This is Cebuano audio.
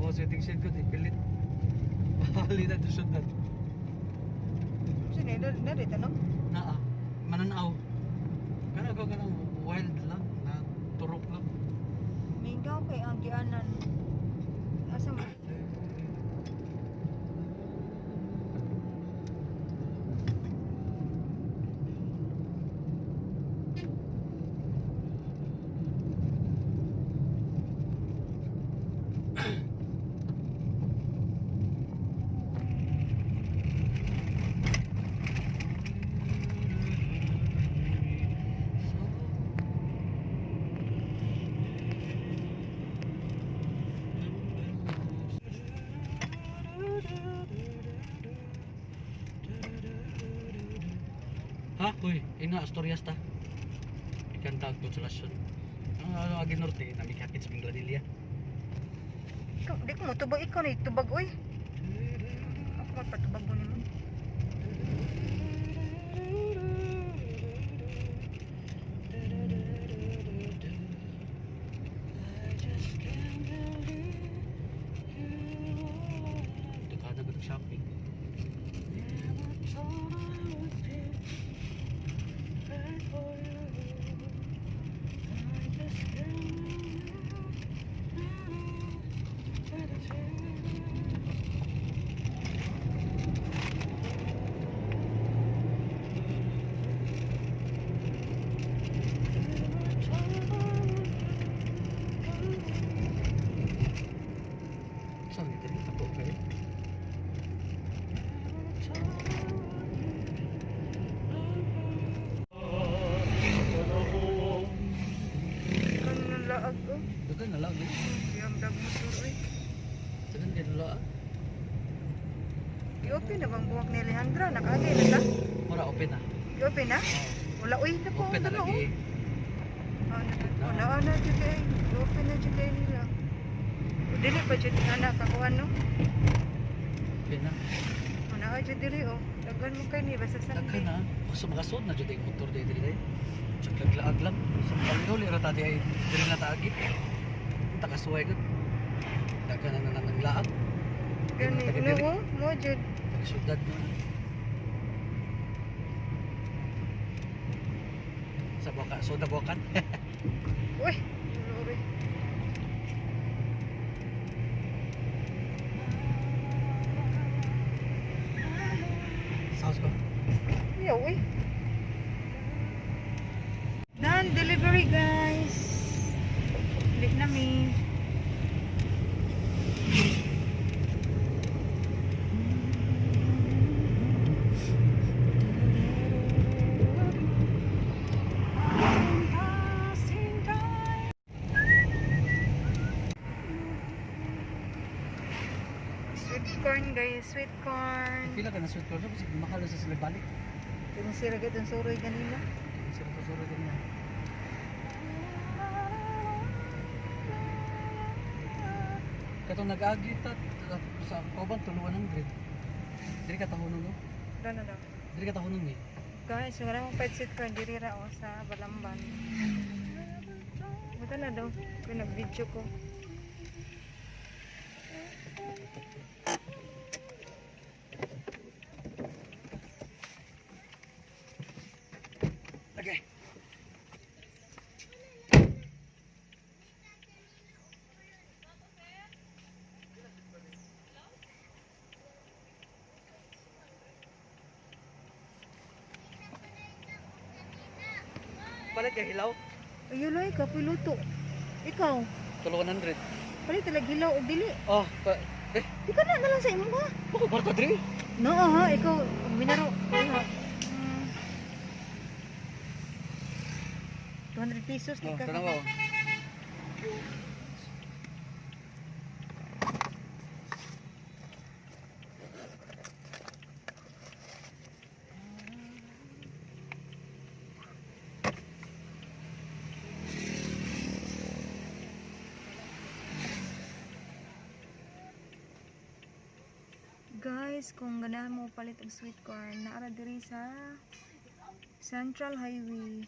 Trabaho sa waiting shed ko, di pilit. Bahali na to syudad. Sino na dito, no? Naa, mananaw. Kana ko kanang wild lang, na turok lang. Mingaw kay ang gianan. Asa man? Ha, uy, ina Asturias ta. Ikanta ang konsolasyon. Ang ano agi norte namikapit sa Minglanilla. Ikaw, di ko mo tubag, ikaw na tubag oy. Ako magpatubag mo nimo. Dukada ko shopping. Saan dito? Ako kayo? Ikaw na ng laag oh. Dagan na lang eh. Diyam dag motor oy. Dagan din lang. I-open na bang buwak ni Alejandra? Nakaagay na ta? Mura open na. I-open na? Wala oy, nako. Open na dalo, lagi. Oh. Ah, wala na jud kay. I-open na jud kay nila. O, dili pa jud anak ako ano. Open na. Wala jud diri oh. Daghan mo kay ni basta Daghan Sunday. na. Basta makasud na jud ang motor diri diri. Sa laglaag lang. Sa palihol ra ta di ay diri na taagi. Takasuway gud. Daghan na nang nanglaag. Gani, Taga diri. no, mo jud. Taga syudad na. Sa buka, soda bukan. Uy, lori. Sauce ko. Yaw, uy. Done delivery, guys. Late na mi. Sweet corn, guys. Sweet corn. Pila ka na sweet corn kasi mahal sa sila balik. Itong sira itong suroy ganina. Sila ko suro din na. Katong nag-agi ta sa kauban tulo 100. Diri ka tahunon no? Dano daw. Diri ka tahunon ni. Guys, wala mong pet sweet corn diri ra oh, sa Balamban. Buta na daw. Pinag-video ko. Okay. Palit ka hilaw? Ayun ay, kapoy luto. Ikaw, Tulo 100. palit talaga hilaw og dili. Oh, pa eh, Di ka na na lang sa imo ba? bako kwarta diri. No, ha, ikaw minaro. Iha. 200 pesos Oh, ni ka. tanawa. Oh. Guys, kung ganahan mo palit og sweet corn, naara diri sa Central Highway.